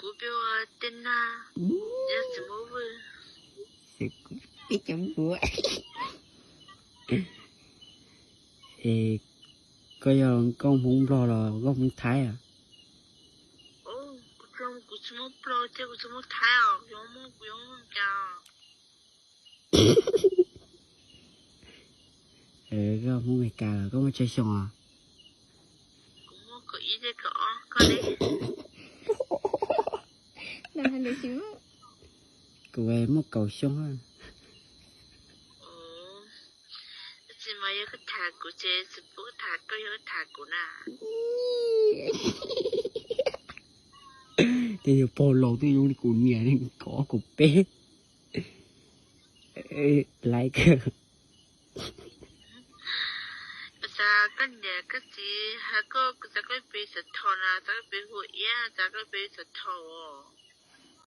Kuv peb ua tej nag, yog tsis muaj vwj. Peb cov npua. Es koj yog nkauj Hmoob Nplog los nkauj Hmoob Thaib a? Kuv tsis muaj Nplog thiab kuv tsis muaj Thaib os, kuv yuav muaj, kuv yuav muaj Meskas. Koj Hmoob Meskas los koj muaj tsawg xyoo os? Kuv muaj kaum ib thiab kaum ob, koj ne? Kuv muaj kaum xyoo. Tsis mas yog koj tham kuv ces tsis pub tham koj, yog koj tham kuv na. Tej yog pog laus twb zoo li kuv niam li kaum ob kaum peb. Laiv kawg. Kuv xav koj niam koj txiv hais koj, kuv xav koj peb xav tho na, xav koj peb hu iab, xav koj peb xav tho os.